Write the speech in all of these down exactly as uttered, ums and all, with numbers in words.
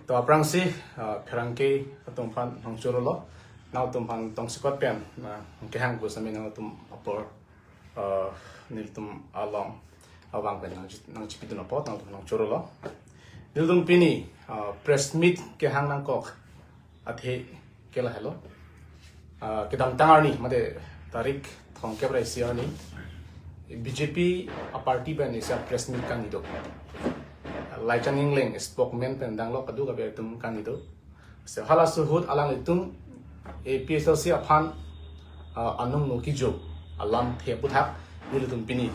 To aphrangsi, ah, pherangke atum aphan nangchorolo. Nangtum aphan tongsekot pen, ah, kehang pu sami nangtum apor, ah, nelitum along abang pen nang, nangchipidun apot nangtum nangchorolo. Nelitum pini, ah, press meet kehang nangkok athe ke lahelo. Ah, kedamtang arni, mate tarik thomkep ra isi arni, B J P a-party pen isi a-press meet kangni do. Laichan Engleng spokesman pen danglo, kadokave atum kangni do. Lasi halaso ahut alanglitum A P H L C aphan, ah, anong no kijo alamthe aputhak nelitum pini,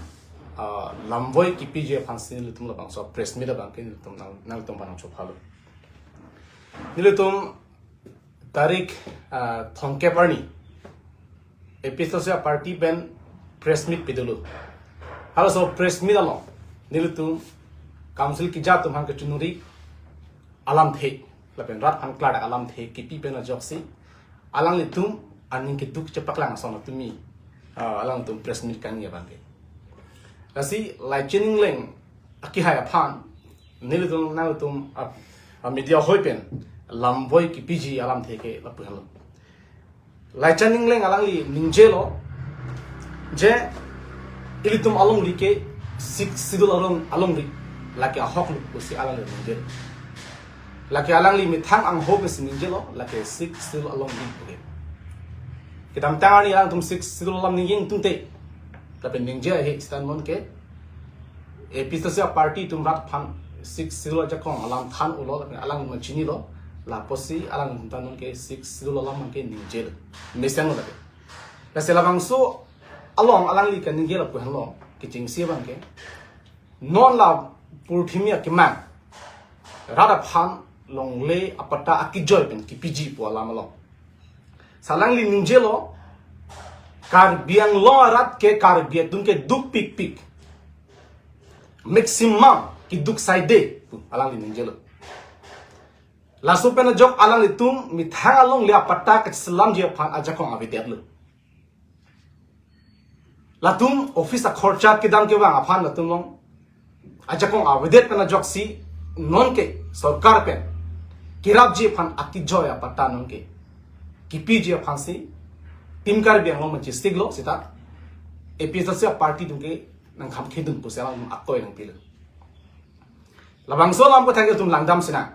ah, lamvoi kipiji aphansi nelitum labangso press meet abang ke nelitum nang, nangtum aphan nangchophalo. Nelitum tarik, ah, thomkep arni A P H L C a-party pen press meet pidolo. Halaso press meet along nelitum council keja atum aphan kachiningri alamthe lapen rat aphan klardak alamthe kipi pen ajoksi alanglitum aning keduk chepaklang ason atum mi, ah, alanglitum press meet kangni abang ke. Lasi Laichan Engleng akehai aphan nelitum nangtum a, a-media hoi pen lamvoi kipiji alamthe ke lapu henlo. Laichan Engleng alangli ningjelo je ilitum alongri ke Sixth Schedule along, alongri lake ahoklo pusi alangli ningjelo. Lake alangli methang angho pensi ningjelo, lake Sixth Schedule alongri puke. Kedamtang arni alangtum Sixth Schedule alam ningje tungte, lapen ningje ahe seta non ke A P H L C a-party atum rat aphan Sixth Schedule ajakong alam than-olo, lapen alang man chinilo, lapusi alangtum ta non ke Sixth Schedule alam man ke ningjelo, mesenglo lake. Lasi labangso along alangli kaningje lapu henlo, kechengsi abang ke, non la purthimi akemang rat aphan longle apatta akejoi pen kipiji pu alam along, lasi alangli ningjelo, Karbi Anglong arat ke Karbi atum ke dukpikpik, maximum keduk saide pu alangli ningjelo. Laso pen ajok alanglitum methang alongle apatta kacheselamji aphan ajakong avedetlo. Latum office akhorcha kedam kevang aphan latum along ajakong avedet pen ajoksi non ke sorkar pen kerapji aphan akejoi apatta non ke kipiji aphansi Team Karbi Anglong man chestiklo seta A P H L C a-party atum ke nangkhamkhedun pusi alanglitum akoi nangpilo. Labangso alam aputhak ilitum langdam sinang.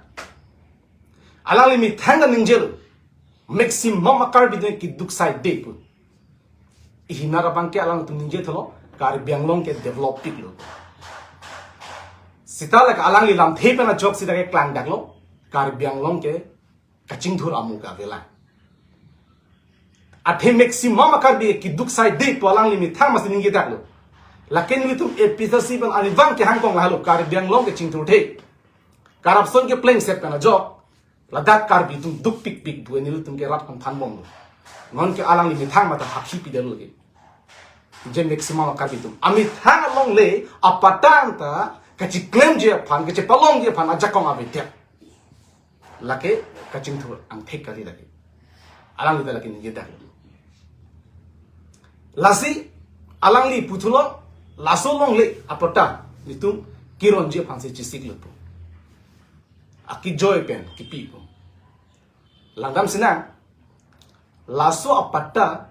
Alangli methang kaningjelo, maximum a-Karbi atum keduk saide pu. Ihinar abang ke alangtum ningje thelo, Karbi Anglong ke develop piklo. Seta lake alangli lamthe pen ajok seta ke klangdaklo, Karbi Anglong ke kachingthur amu ke avelang. Athe maximum a-Karbi keduk saide pu alangli methang masi ningjedaklo. Lake nelitum A P H L C pen arnivang kehang kong lahelo, Karbi Anglong ke chingthurthe, corruption ke plengset pen ajok, ladak Karbi atum dukpikpik pu nelitum ke rat aphan thanbomlo. Non ke alangli methang mata hakhi pidetlo ke. Je maximum a-Karbi atum amethang alongle apatta ta kacheklemji aphan, kachepalongji aphan ajakong avedet, lake kachingthur angthek kali lake. Alangli ta lake ningjedak. Lasi alangli puthulo, laso longle apatta nelitum keronji aphansi chesiklo pu. Akejoi pen kipi pu. Langdam sinang, laso apatta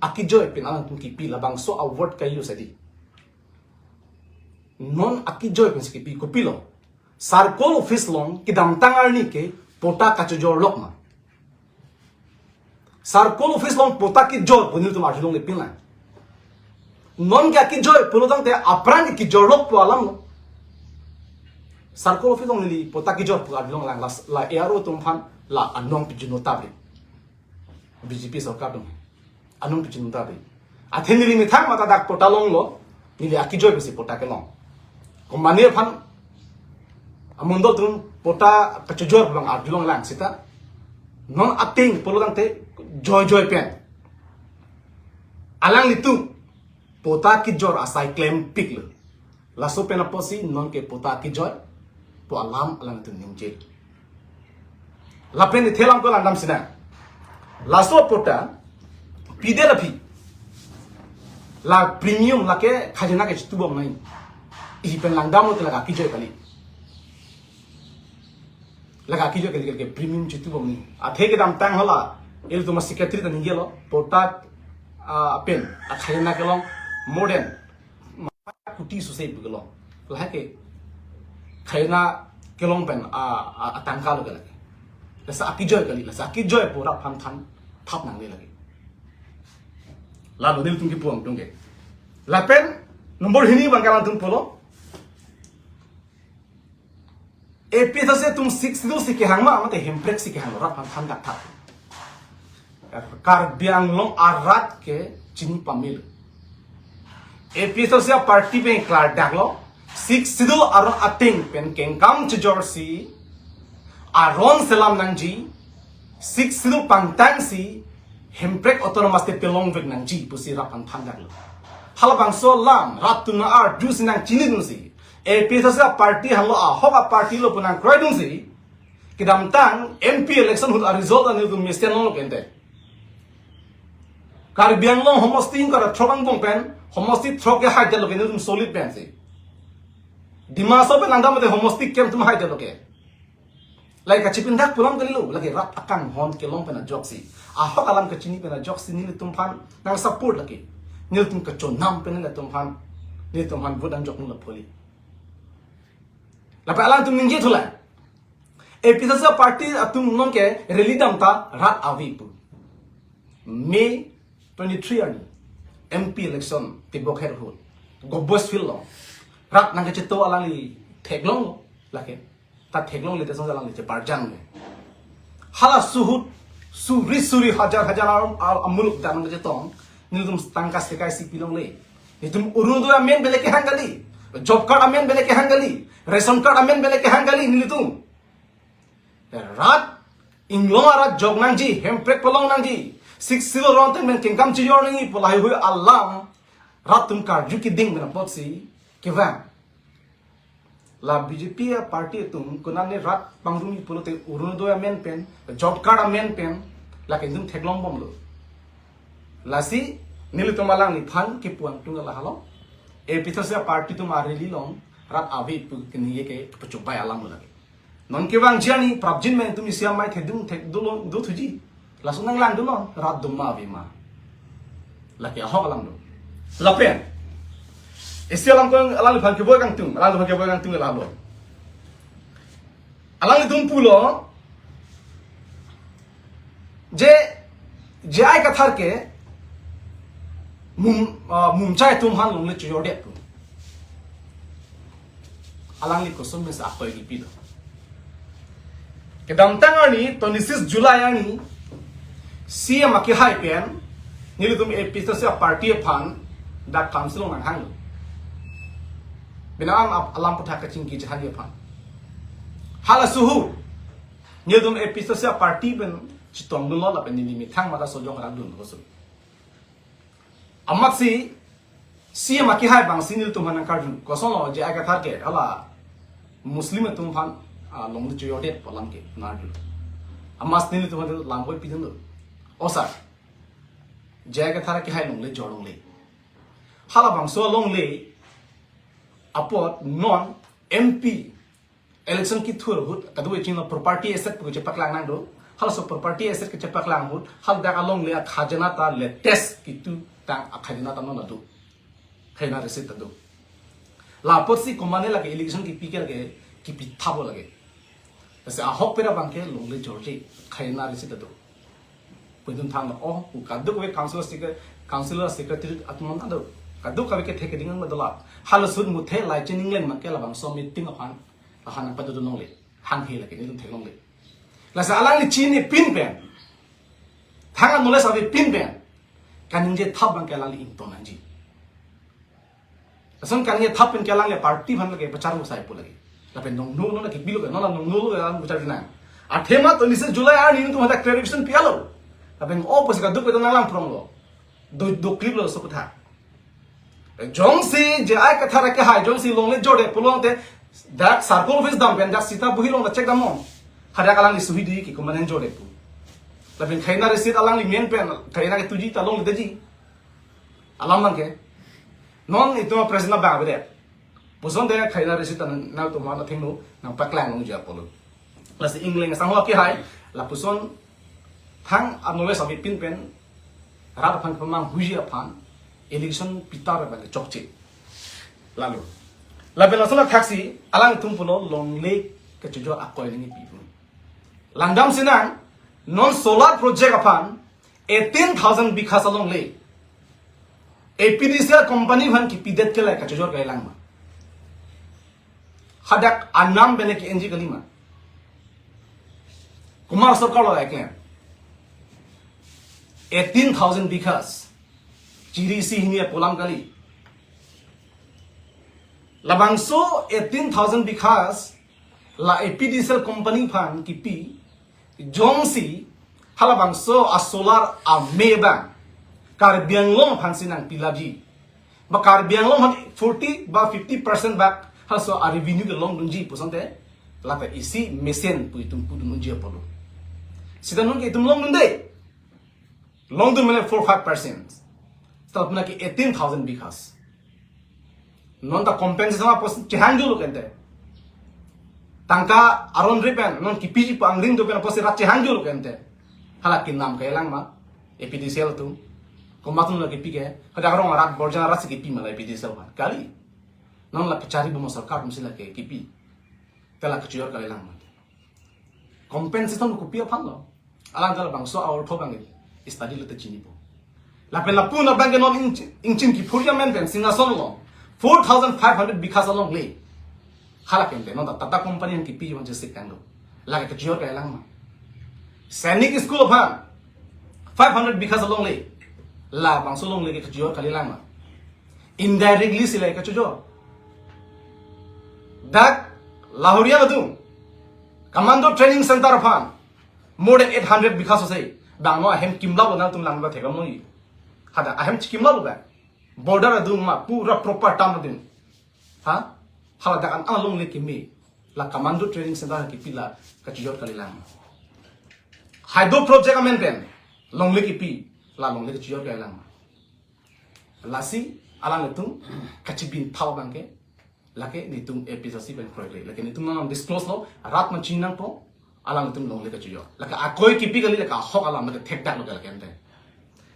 akejoi pen alangtum kipi, labangso a-word ka-use adi. Non akejoi pensi kipi, kopilo? Circle office along kedamtang arni ke patta kachojorlok ma? Circle office along patta kejor pu nelitum arjulongle pinlang. Non ke akejoi pulo tangte aphrang ke kejorlok pu alamlo. Circle office along neli patta kejor pu arjulonglang, la, la A R O atum aphan la anong pijun-o tabri. B J P sorkar atum anong pijun-o tabri. Athe neli methang mata dak patta longlo, neli akejoi pensi patta kelong. Komatne aphan amondol atum patta kachojor abang arjulonglang seta, non ating pulo tangte joijoi pen alanglitum patta kejor asai klempiklo. Laso pen apotsi non ke patta kejoi pu alam alangtum ningje. Lapen ithelam ko langdam sinang. Laso patta pidet aphi la premium lake khajana ke chitubom nai. Ihi pen langdamlo te lake akejoi kali. Laga akejoi kali kali ke premium chitu bom ni. Athe kedamtang hala, ilitum a-secretary ta ninggelo, potat, ah, pen, akhajana kelong, more than kuti suse pu kelong. Lahai ke khajana kelong pen, ah, ah, atangka lo ke lake. Lasi akejoi kali, lasi akejoi pu rat aphan than thap nangne lake. Lalo nelitum kepu angtung ke. Lapen, nombor hini abang ke alangtum pulo. A P H L C atum Sixth Schedule si kehang ma, mate Hemprek si kehang, rat aphan than dak thap. Karbi Anglong arat ke chini pamelo. A P H L C a-party pen klardak lo, Sixth Schedule aron ateng pen kengkam chejor si, aron selam nangji, Sixth Schedule pangtang si, Hemprek Autonomous State pelongvek nangji pusi rat aphan than dak lo. Halabangso alam, rat atum nang-arju si nangchinidun si, A P H L C a-party hanglo ahok a-party lo pu nangkroidun si, kedamtang M P election ahut a-result an nelitum mesen lo kente. Karbi Anglong homosti ingkoi ra throk angbong pen, homosti throk ke haidetlo ke nelitum solid pensi. Dima Hasao pen nangdam mate homosti kemtum haidetlo ke. Lake kachipindak pu alam kalilo, lake rat akanghon kelong pen ajoksi, ahok alam kachini pen ajoksi nelitum aphan nang-support lake. Nelitum kachonam pen nelitum aphan, nelitum aphan vote nangjok nanglo poli. Lapen alangtum ningje thulang. A P H L C a-party atum non ke rally dam ta rat ave pu. May twenty-three arni M P election tebok her ahut Govt Boys Field along rat nangkacheto alangli theklonglo lake. Ta theklongle te song alangli cheparjang le. Halaso ahut suri suri hajar hajar ar-, ar-, amuluk dan nangkachetong. Nelitum tangka sekai si pilongle. Nelitum Orunodoi amen bele kehang kali. Job card amen bele kehang kali. Ration card amen bele kehang kali nelitum. Rat inglong arat jok nangji, Hemprek pelong nangji, Sixth Schedule aron ateng pen kengkam chejor nangji pu lahaihui alam rat atum karju keding pen apotsi kevang. La B J P a-party atum konane rat pangrumji pulote Orunodoi amen pen, job card amen pen, lake nelitum theklong bomlo. Lasi nelitum alangliphan kepu angtung lahelo. A P H L C a-party atum a-rally along rat ave pu keningje ke pachobai alam lo lake. Non kevangji arni prapjin pen nelitum isi amei thedung thek dolo do thuji. Laso nanglangdunnon, rat doma ave ma. Lake ahok alam do. Lapen isi alam ko alangliphan keboi kangtung, alangliphan keboi kangtung lahelo. Alanglitum pulo, je, J I Kathar ke mum, ah, mumchai atum aphan longle chojordet pu. Alangli koson mesa akoi kipi do. Kedamtang arni, twenty-six July arni, C M akehai pen, nelitum A P H L C a-party aphan, dak council along nanghanglo. Bina an ap-, alam aputhak kachingki chehangji aphan. Halaso ahut, nelitum A P H L C a-party pen chetongdunlo lapen neli methang mata sojong rakdun koson. Amatsi, C M akehai abangsi nelitum aphan nangkarju. Kosonlo J I Kathar ke, hala Muslim atum aphan, ah, longle chojordet pu alam ke, nangkarju. Amatsi nelitum aphan lam boi pidun do. O sir, J I Kathar akehai longle jorlongle. Halabangso alongle apot non M P election kethur ahut, kadokave chinglo property asset pu kechepaklang nang do. Halaso property asset kechepaklang ahut, haladak alongle akhajana ta latest ketutang akhajana ta non ado. Khajana receipt ta do. La apotsi komane lake election kipi ke lake, kipi thappo lake. Lasi ahokpet abang ke longle jorje, khajana receipt ta do. Pu nelitum thanlo, oh, pu kadokave council secre-, council secretary atum an ta do. Kadokave kethe keding an ta do la. Halaso ahut muthe lai chininglen abang ke labangso meeting aphan, lahan nangpadodun longle. Hanghe lake nelitum theklongle. Lasi alangli chinipin pen, thang an knowledge avepin pen, kaningje thap abang ke alangli ington nangji. Lason kaningje thap pen ke alangli party aphan lake pacharvo sai pu lake. Lapen nongno, nona kipilo ke, nona nongno lo ke alang pacharvi nang. Athema twenty-six July arni nelitum hadak clarification pi-etlo. Lapen o pusi kadokave ta nanglang pronglo. Do, do clip lo so kutha. Jongsi J I Kathar akehai, jongsi longle jordet pulote, dak circle office dam pen, dak sita bohi along ta check damnon. Hadak alangli suhi di ke komanen jordet pu. Lapen khajana receipt alangli men pen, khajana ketuji ta longledetji. Alam abang ke. Non itum president abang avedet. Pusonte khajana receipt ta nangtum aphan athengno nangpaklang longji apotlo. Lasi ingleng sang lo ke hai, lapuson thang anole sabi pin pen rat aphan kemang huji aphan election pitar abang chokche. Lalu, lapen lason thaksi alangtum pulo longle kachojor akoi nangkepi pu. Langdam sinang, non solar project aphan eighteen thousand bighas alongle A P D C L company aphan kipidet ke la kachojor kalilang ma? Hadak anam bene ke-enji kalima? Kumar Sarkar lo eklem. Eighteen thousand bighas. Chiri isi hini apolam kali. Labangso eighteen thousand bighas la A P D C L company aphan kipi, jongsi halabangso a solar ame abang Karbi Anglong aphan si nangpi laji, ba Karbi Anglong aphan forty ba fifty percent bak halaso a revenue kelongdunji pu asonte, lata isi mesen pu itum pudun unji apotlo. Sita non ke itum longdunde. Longdun mene four five percent. Seta puna ke eighteen thousand bighas. Non ta compensation apotsi chehangjulo kente. Tangka aron ri pen, non kipiji pu angring do pen apotsi rat chehangjulo kente. Hala kenam kalilang ma A P D C L atum? Komat atum la kipi ke? Hadak arong arat borjan arat si kipi ma la A P D C L aphan? Kali. Non la kachari bom a sorkar atum si la ke kipi. Te la kachojor kalilang ma? Compensation kopi aphan lo? Alang ta labangso a-ortho abang study lote chinipo. Lapen lapu-an abang ke non ing-, ingchin kiphurji amen pen Singhason along four thousand five hundred bighas alongle. Hala kente non ta Tata company aphan kipi aphan chesik tanglo. Lake kachojor kalilang ma? Sainik School aphan five hundred bighas alongle. Labangso alongle ke kachojor kalilang ma? Indirectly si la kachojor. Dak Lahoriang atum Commando Training Center aphan more than eight hundred bighas ase. Bang no ahem kimlap lo nangtum lang ba thekam noi. Hadak ahem chikimlap lo ba. Border adung ma pura proper term adung. Ha? Hala dak an alongle keme la Commando Training Center kipi la kachojor kalilang? Hydro project amen pen longle kipi, la longle kachojor kalilang? Lasi alanglitum kachibin thau abang ke, lake netum A P H L C pen kroikre. Lake netum nang disclose lo, rat man chini nangpo, alanglitum longle kachojor. Lake akoi kipi kali, lake ahok alam lake thekdak lo ke lake ente.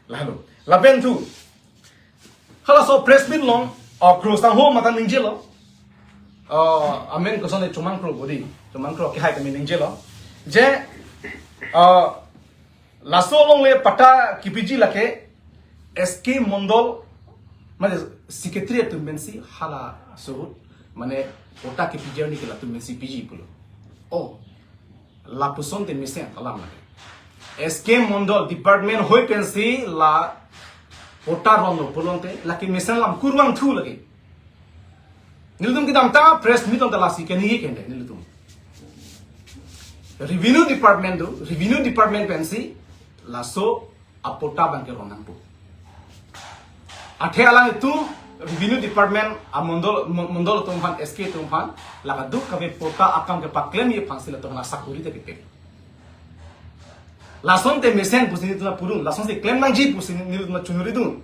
Lalu, lapen thu. Halaso press meet along, o, Cruz tangho mata ningjelo. O, amen koson le Chomang Kro bodi. Chomang Kro ke hai kami ningjelo. Je, o, laso alongle patta kipiji lake S K Mondol, mane secretary atum pensi halaso ahut, mane patta kipiji arni ke latum pensi piji pulo. O, lapuson te mesen alam lake. S K Mondol department hoi pensi la patta ronlo pulote, lake mesen alam kurvangthu lake. Nelitum kedamtang press meet along ta lasi keningje kente nelitum. Revenue department do, revenue department pensi laso apatta abang ke ron nangpo. Athe alanglitum revenue department amondol, mo-, mondol atum aphan, S K atum aphan, la kadokave patta akam kepaklemji aphansi latum aphan asakuri te kepi. Lason te mesen pusi nelitum pudun, lason si klem nangji pusi nelitum chunuri dun.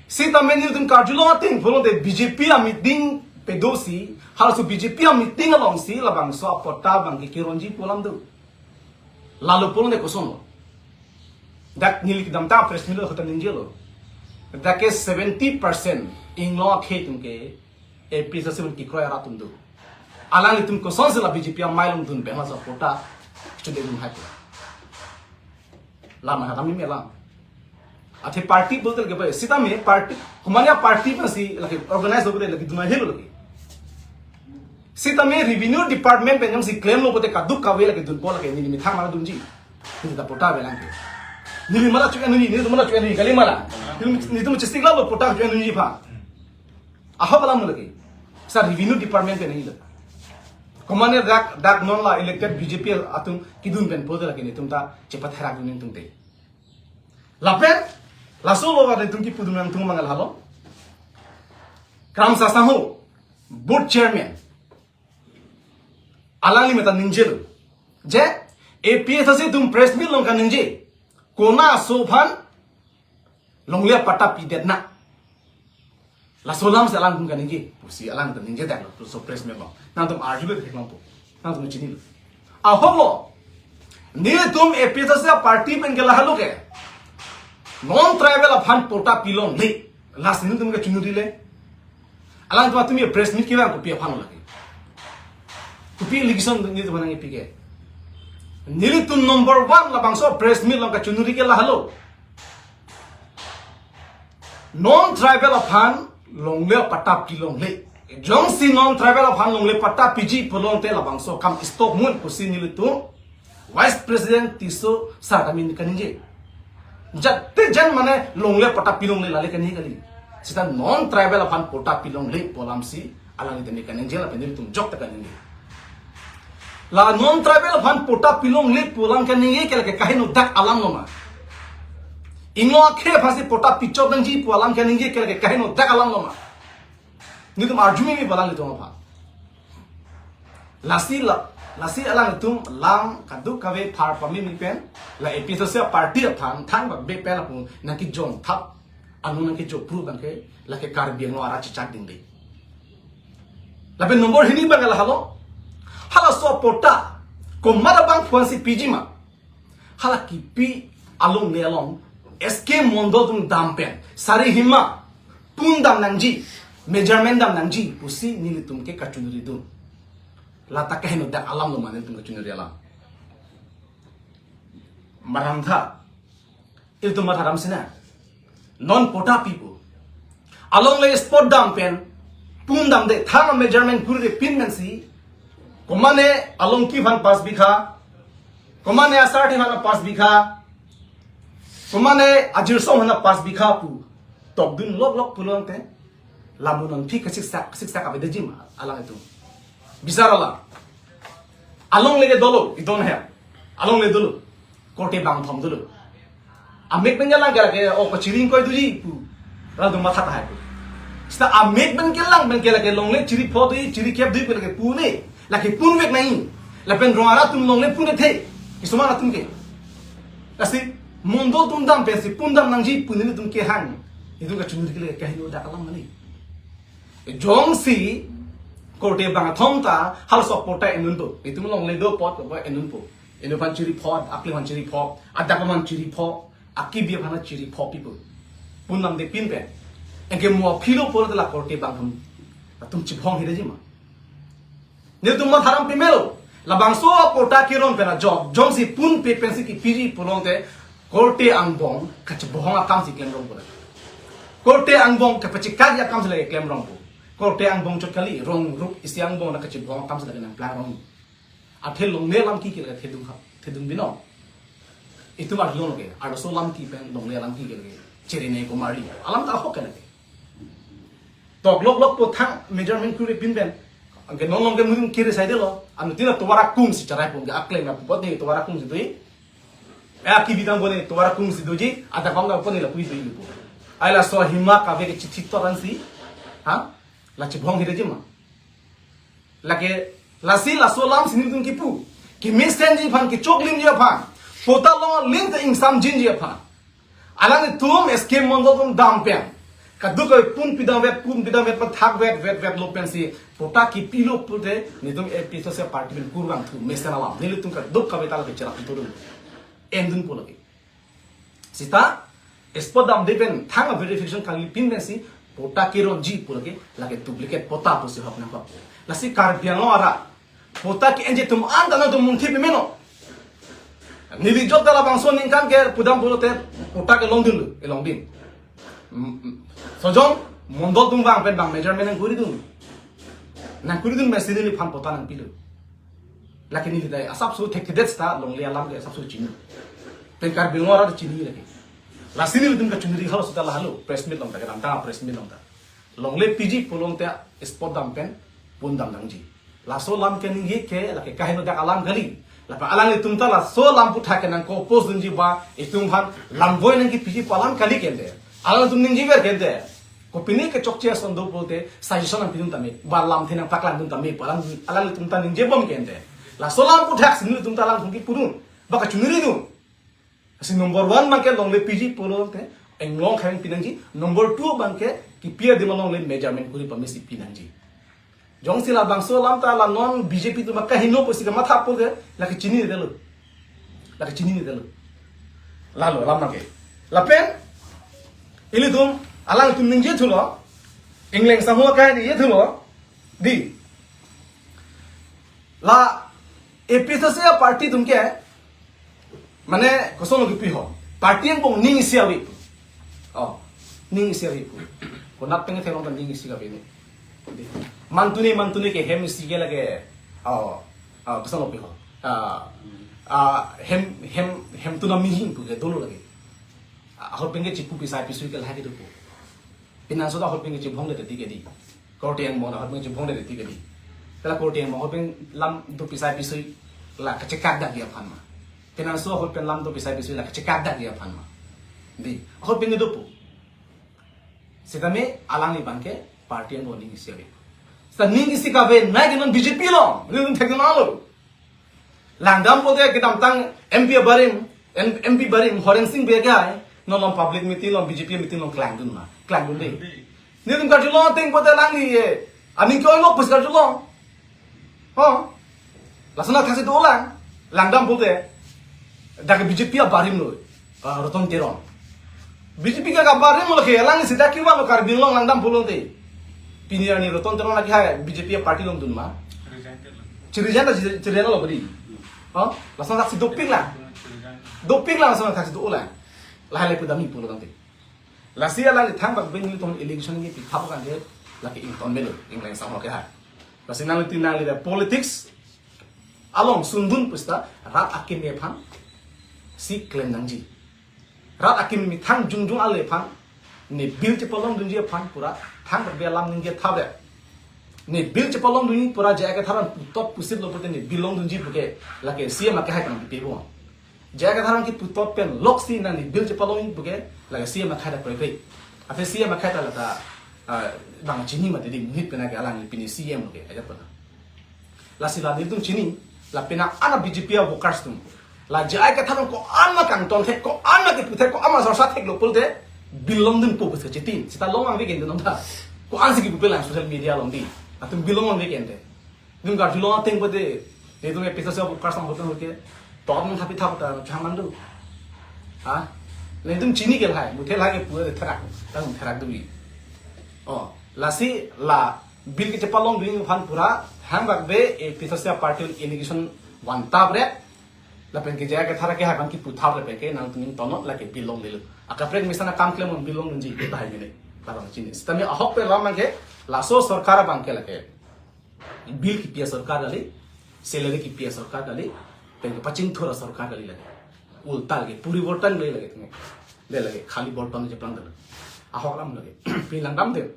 Sitame nelitum karjulong ating pulote B J P a-meeting pedosi, halaso B J P a-meeting alongsi labangso apatta abang ke keronji pu alam do. Lalu pulote koson lo? Dak neli kedamtang press meet along ta ningjelo. Dak ke seventy percent inglong akhei atum ke A P H L C pen kekroi arat atum do. Alanglitum kosonsi la B J P amei along dun pen laso apatta chudedun hai pu? Lam ha kami me lam. Athe party pulote ke ba, sitame party, humania party pensi lake organize lo pulote lake dun ahelo lake. Sitame revenue department pen jongsi klemlo pulote kadokave lake dunpo, lake neli methang mara dunji. Neli ta patta avelang ke. Neli mara chu-en dunji, neli mara chu-en dunji kali mara. Neli, nelitum chesik lalo patta chu-en dunji aphan. Ahok alam lake. Sa revenue department pen neli lo. Komane dak, dak non la elected B J P atum kedun pen pulote lake netum ta chepatherak dun nelitum te. Lapen, laso lo netum kipudun nangtum mangal halo. Kramsa Sangho, board chairman. Alangli meta ningjelo. Je, A P H L C atum press meet along kaningje. Kona aso aphan longle apatta pidet na? Laso alam si alangtum kaningje. Pusi alang ta ningje dak lo, so press meet along. Nangtum arjule theklongpo. Nangtum chinilo. Ahoklo. Nelitum A P H L C party pen ke lahelo ke non tribal aphan patta pilongle. Lasi nelitum kachunuri le. Alangtum atum ye press meet kevang kopi aphan lagi. Kopi allegation nelitum nangkepi ke. Nelitum number one labangso press meet along kachunuri ke lahelo. Non tribal aphan longle patta pilongle. Jongsi non tribal aphan longle patta piji pulote labangso akam stop mun pusi nelitum Vice President Tisso sir kami kaningje. Jat te jan mane longle patta pilongle lale kaningje kali. Seta non tribal aphan patta pilongle pu alamsi alanglitum kaningje lapen nelitum jok ta kaningje. La non tribal aphan patta pilongle pu alam kaningje ke lake kaheno dak alam lo ma. Ingno akhei aphansi patta pichot nangji pu alam kaningje ke lake kaheno dak alam lo ma. Nelitum arjumeme pu alanglitum aphan. Lasi la, lasi alanglitum lam kadokave phar pameme pen, la A P H L C party aphan thang ba be pen lapu nangkejong thap, anu nangkejok pru abangke, lake Karbi Anglong arat chechak dingde. Lapen number hini abang lahelo. Halaso patta komat abangphu ansi piji ma. Hala kipi alongle along S K Mondol atum dam pen, sari hima pun dam nangji, measurement dam nangji pusi nelitum ke kachunuri dun. Lata kaheno dak alam lo ma nelitum kachunuri alam. Marantha, ilitum matha dam sina. Non patta pipo. Alongle spot dam pen, pun damde, thang measurement kuri de pin pensi. Komane Alongki aphan pas bikha. Komane asarthe aphan pas bikha. Komane ajirsong aphan pas bikha pu tokdun loklok pulote. Lamu nangphi kasiksak, kasiksak avedeji ma alanglitum. Bisar alam. Alongle ke dolo, idon he. Alongle dolo. Korte bangthom dolo. Amek pen ke lang ke lake, o kachiri ingkoi doji pu. Latum matha tahai pu. Seta amek pen ke lang pen ke lake longle chiri pho doji, chiri kep doji pu lake pune. Lake punvek nangji. Lapen rong arat atum longle pun the. Kisuman atum ke. Lasi Mondol atum dam pensi pun dam nangji pu nelitum kehang. Itum kachunuri ke lake kaheno dak alam mane. Jongsi korte bangthom ta halaso patta enunpo. Itum longle do apot ko enunpo. Enu aphan chiri pho, akli aphan chiri pho, adak aphan chiri pho, akibi aphan chiri pho pipo. Pun damde pin pen. Anke mo aphilo pulote la korte bangthom atum chibhong hireji ma. Nelitum matha dam pimelo. Labangso patta keron pen ajok, jongsi pun pe pensi kipiji pulote korte angbong kachibhong akamsi klemrong pu. Korte angbong kapachikak akamsi lake klemrong pu. Korte angbong chot kali, rong rup isi angbong nangkachibhong akamsi lake nangplang rong. Athe longle alam ke ke lake thedung khap, thedung binong. Itum arlo ke, arloso alam ke pen longle alam ke ke lake cherine komarli. Alam ta ahok ke lake. Tok loklok po thang measurement kuri pin pen. Anke non along ke mudung kiri side lo. Anuttin atovar akung si cherai pon ke akleng na pupot ni atovar akung si doji. Eh, akibi dangbone atovar akung si doji. Adak bang dangbone lapu doji po. Ai laso hima kave ke chithi toran si. Ha? La chibhong hireji ma. Lake, lasi laso alamsi nelitum kipu. Kemesenji aphan, kechoklimji aphan. Patta long aling ta ingsamjinji aphan. Alanglitum S K Mondol atum dam pen. Kadokave pun pidamvet, pun pidamvet, pathakvet, vet, vet lo pensi. Patta kipilo pulote, nelitum A P H L C party pen kurvangthu, mesen alam. Nelitum kadokave ta lake cherap turun. Endunpo lake. Seta, spot damde pen, thang verification kangli pin pensi, patta keronji pu lake, lake duplicate patta pusi hok nangkok. Lasi Karbi Anglong arat, patta ke-enji atum anta nangtum munthi pemeno. Neli jok ta labangso ningkan ke pudam pulote, patta kelongdunlo, elongdun. Mm, mm. Sojong, Mondol atum vang pen bang measurement nangkuridun. Nangkuridun pensi neliphan patta nangpilo. Lake neli dai asapso thekthedet seta longle alam ke asapso chini. Pen Karbi Anglong arat chini lake. Lasi nelitum kachunuri halaso ta lahelo, press meet along ta, kedamtang press meet along ta. Longle piji pulote spot dam pen pun dam nangji. Laso alam kaningje ke lake kaheno dak alam kali. Lapen alanglitum ta laso alam aputhak ke nangko-oppose dunji ba itum aphan lamvoi nangkipiji pu alam kali kente. Alanglitum ningjever kente. Kopine kechokche ason do pulote suggestion nangpidun tame, ba lamthe nangpaklangdun tame pu alam alanglitum ta ningjebom kente. Laso alam aputhak si nelitum ta alanglitum kipudun, ba kachunuridun. Lasi number one abangke longle piji pulote inglong khang pinangji, number two abangke kipi adim alongle measurement kuri pamesi pinangji. Jongsi labangso alam ta la non B J P atum akaheno pusi kamatha pulote, lake chininedetlo. Lake chininedetlo. Lalo alam nangke. Lapen ilitum, alangtum ningjethulo. Ingleng sangho akahai ningjethulo. Dei. La A P H L C aparty atum ke, mane, kosonlo kipi ho. Party angbong ning isi ave pu. Oh, ning isi ave pu. Konat pen theklong ta ning isi kave ne. Dei. Mantune, mantune ke hem isi ke lake. Oh, oh, kosonlo pi ho. Ah, ah, hem, hem, hemtun amihing pu ke dolo lake. Ah, ahut pen ke chipu pisai pisui ke lahai kedo pu. Penang so ta ahut pen ke chibongde teti ke dei. Korte angbong ahut pen chibongde teti ke dei. Te la korte angbong ahut pen lam do pisai pisui la kachekak dakji aphan ma. Penang so ahut pen lam do pisai pisui la kachekak dakji aphan ma. Dei, ahut pen kedo pu. Sitame alangli abangke party angbong ning isi ave. Sita ning isi kavenei ke non B J P along. Ilitum thekdunlo. Langdam pulote kedamtang M P abarim, M-, M P abarim, Horensing Bey ke hai, non along public meeting along, B J P meeting along klangdun ma, klangdunde. Nelitum karjulong ateng pulote alangli, eh, aning ke-oi lok pusi karjulong. Ho? Lason athaksi dolang, langdam pulote. Dak B J P abarim lo. Ah, Roton Teron. B J P ke kabarim lo ke, alang sita kevan lo Karbi Anglong langdam pulote. Pini arni Roton Teron lake hai B J P aparty along dun ma. Resign-lo. Chiri-resign ta chiri-, chiri-resign lo beri. Oh, lason athaksi dopik lang. Chiri-resign. Dopik lang lason athaksi dolang. Lahai le pudam-i pulo tangte. Lasi alangli thangbak pen nelitum election kepitha abangke lake ington melo, ingleng sangho akehai. Lasi nangli tin nangli da politics along sundun pusita rat akimi aphan si klem nangji. Rat akimi methang jongjong ale aphan, ne bill chepalongdunji aphan pura thangbak pen alam ningje thap re. Ne bill chepalongdunji pura J I Kathar aphan putot pusitlo pulote ne bill longdunji puke lake C M akehai tang pipe bo. J I Kathar aphan keputot pen loksi nangli bill chepalongdun puke lake C M akehai ta krekre. Aphi C M akehai ta lata, ah, bang chini mati dei, monit pen ke alangli pini C M ke ajat pen. Lasi la nelitum chini, la penang an a B J P a workers atum. La J I Kathar ko-an ma kangton thek, ko-an ma kepu thek, ko-an ma sorsa theklo pulote bill longdunpo pusi kachitin. Sita long vangve ke dei non ta. Ko-ansi kepupe lang social media along dei. Latum bill long vangve ke dei. Nelitum karjulong ateng pulote, nelitum A P H L C a workers along hotel ke, top nang thapi thap ta chang mandu. Ha? Nelitum chini ke lahai, muthe lahai kepu therak, tang therak dui. Oh, lasi la bill kechepalongdun aphan pura thangbak pen A P H L C aparty along inauguration van tap re. Lapen ke J I Kathar akehai abang kepu thap lapen ke nangtum ington non lake bill longlelo. Akaprek mesen akam klem non bill longdunji tahai mene. Labang chini. Sitame ahok pen alam abangke laso sorkar abangke lake bill kepi asorkar kali, salary kepi asorkar kali, pen kepachingthur asorkar kali lake. Ulta lake, poriborton kali lake tengek. Dei lake, khali borton cheplang dei. Ahok alam lake. Pini langdam dei.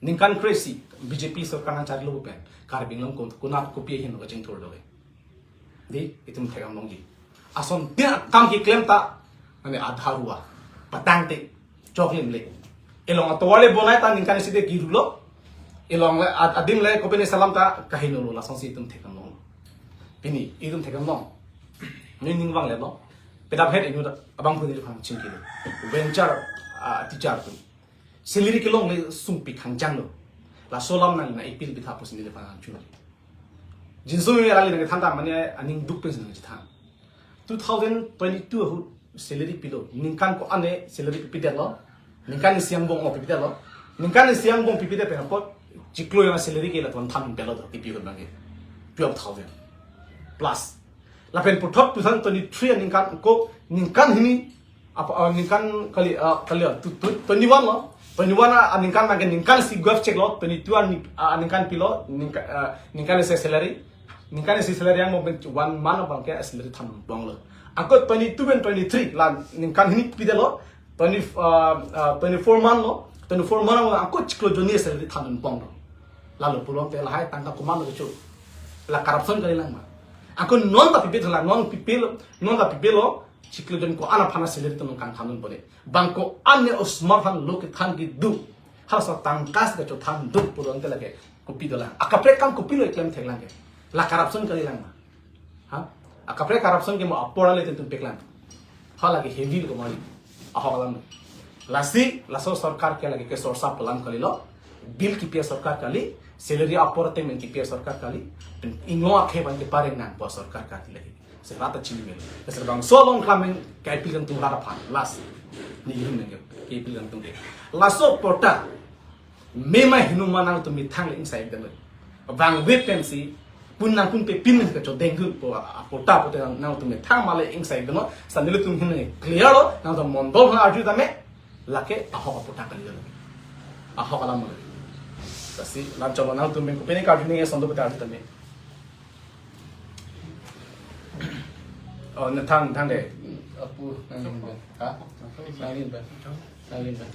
Ningkan kre-isi B J P sorkar nangcharilo pen Karbi Anglong kon-, konat kopi ahin lo kachingthur do ke. Dei, itum thekdam longji. Asontin akam keklem ta, mane adharua, patangte, choklim le. Elong atovar le bonai ta ningkan isi de girulo. Elong le ad-, adim le kopine salam ta kahinolo, lasonsi itum thekdam long. Pini, itum thekdam long. Neli ning vanglelo. Pedap het inut abangphu neliphan chingkilo. Venture, ah, teacher atum. Salary kelongle sungpi khangjanglo. Laso alam nangli nang-ipil pitha pusi neliphan nangchun. Jinsong alangli nangkethan ta mane aning duk pensi nangchethan. Two thousand twenty-two ahut salary pilo. Ningkan ko-an e salary pipedetlo. Ningkan isi angbong o pipedetlo. Ningkan isi angbong pipedet pen apot chiklo jong salary ke la twenty thousand pilo do, kepi ahut abangke. Twelve thousand plus. Lapen puthot two thousand twenty-three aningkan ko ningkan hini apa, ah, ningkan kali, ah, kali, ah, tu, tu, twenty-one lo. Twenty-one a, aningkan abangke ningkan isi gup cheklo, twenty-two a ning-, ah, aningkan pilo, ningka-, ah, ningkan isi salary. Ningkan isi salary angbong pen one month abangke salary thandun bonglo. Ako twenty-two pen twenty-three la ningkan hini pidetlo, twenty, ah, ah, twenty-four month lo, twenty-four month angbong ako chiklo jonni salary thandun bonglo. Lalo pulote lahai tangka komatlo kecho. La corruption kalilang ma. Ako non ta pipetlo, non pipetlo, non ta pipetlo, chiklo jon ko-an aphan salary ta nangkangthandun pone. Bang ko-an ne osomar aphan lo kethan kedo. Halaso tangka si kachothandun pulote lake kopi dolang. Akaprek akam kopilo iklem theklang ke. La corruption kalilang ma. Ha? Akaprek corruption ke mo apor ale tentu peklang. Hala ke heavy ko mali. Ahok alam. Lasi, laso sorkar ke lake kesorsa pu alam kalilo. Bill kipi asorkar kali, salary apor ateng pen kipi asorkar kali, pen inglong akhei pen kipareng nangpo asorkar kali lake. Lasi rat ta chini melo. Lasi bangso along klam pen kaipil kangtung rat aphan. Last. Neli rim pen kaipil kangtung ke. Laso patta. Mema hinuma nangtum methang le ingsai dam. Vangve pensi pun nangpun pe pin ka chodeng dun po a patta pote nangtum methang ma le ingsai dam. Lasi nelitum ahin clear lo, nangtum mondol aphan arju tame. Lake ahok a patta kali lo. Ahok alam lo. Lasi lam cholo nangtum pen kopine karju nangji ason do pote arju tame. Oh, ne thang, thang de. Apu, nanglin pen. Ha? Nanglin pen. Nanglin pen.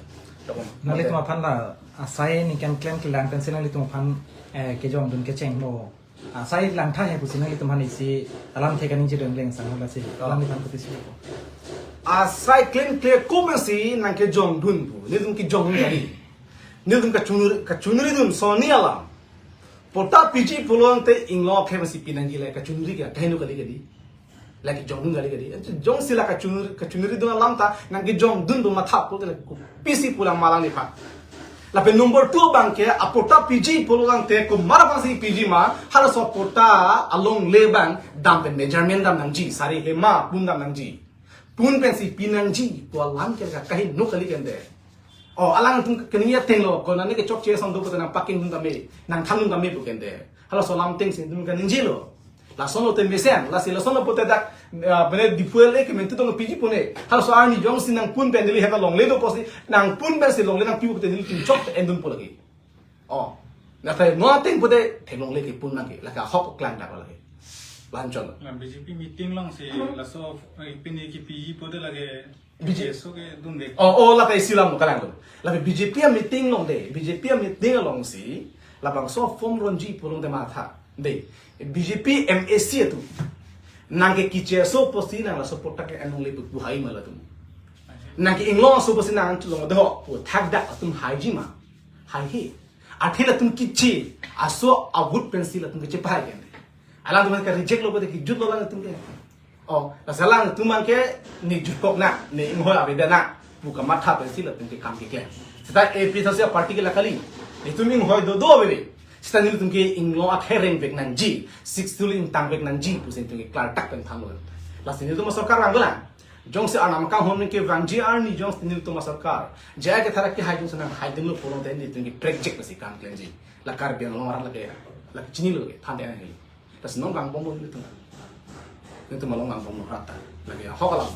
Tokong. Nanglitum aphan la, asai ningkan klem kelang pensi nanglitum aphan, eh, kejongdun kecheng mo. Asai langtha he pusi nanglitum aphan isi alamthe kaningje dun leng sang lasi. Oh. Nangliphan kopisi. Asai klem kle ko pensi nangkejongdun pu. Nelitum kejongdun kali. Nelitum kachunri, kachunridun sonni alam. Patta piji pulote inglong akhei pensi pinangji le kachunri ke kaheno kali kali. Lake jongjun kali kali. Jongsi la kachunri, kachunridun alam ta nangkejongdun do matha pulote lake kopisi pu lang ma alangliphan. Lapen number two abang ke a patta piji pulote komat aphansi piji ma, halaso patta alongle abang dam pen measurement dam nangji, sari hema pun dam nangji. Pun pensi pinangji pu alam ke kaheno kali kende. Oh, alangtum kaningje ateng lo, ko nane kechokche ason do pote nangpakingdun tame, nangthandun tame pu kende. Halaso alam atengsi nelitum kaningjelo. Lason lote mesen, lasi lason lo pote dak, ah, bene Diphu le kementu tong piji pune. Halaso arni jongsi nangpun pen Delhi heta longle do pusi, nangpun pensi longle nangpi pote nelitum chok endun po lake. Oh, na thai no ateng pote the longle kepun nangke, lake ahok klang dak lake. Lanchon. La B J P meeting alongsi laso, eh, pini kepiji pote lake B J P. K J S O kedun de. Oh, oh, lake isi alam kalang do. Lake B J P a meeting along de, B J P a meeting alongsi, labangso form ronji pulote matha. De, B J P M A C atum. Nangke K J S O pusi nang laso patta ke anong le pu hai ma latum. Nangke inglong aso pusi nangchelong de ho, pu thakdak atum haiji ma. Haihe. Athe latum kiche, aso a vote pensi latum kiche pahai kende. Alangtum ke reject lo pote kejut lo alangtum ke. Oh, lasi alangtum abang ke ne jutkok nang, ne inghoi avedet nang pu kamatha pensi latum ke kam keklem. Seta A P H L C party ke la kali. Netum inghoi dodo ave. Seta nelitum ke inglong akhei rengvek nangji, Sixth Schedule ingtangvek nangji pusi netum ke klardak pen thanlo. Lasi nelitum asorkar vangvelang. Jongsi Arnam akanghon ke vangji arni jongsi nelitum asorkar J I Kathar akehai jongsi nanghaidunlo pulote netum ke prekjek pensi kam klemji. La Karbi Anglong arat lake, lake chinilo ke, than de nangji. Lasi non vangbomlo nelitum. Nelitum along vangbomlo rata. Lake ahok alam.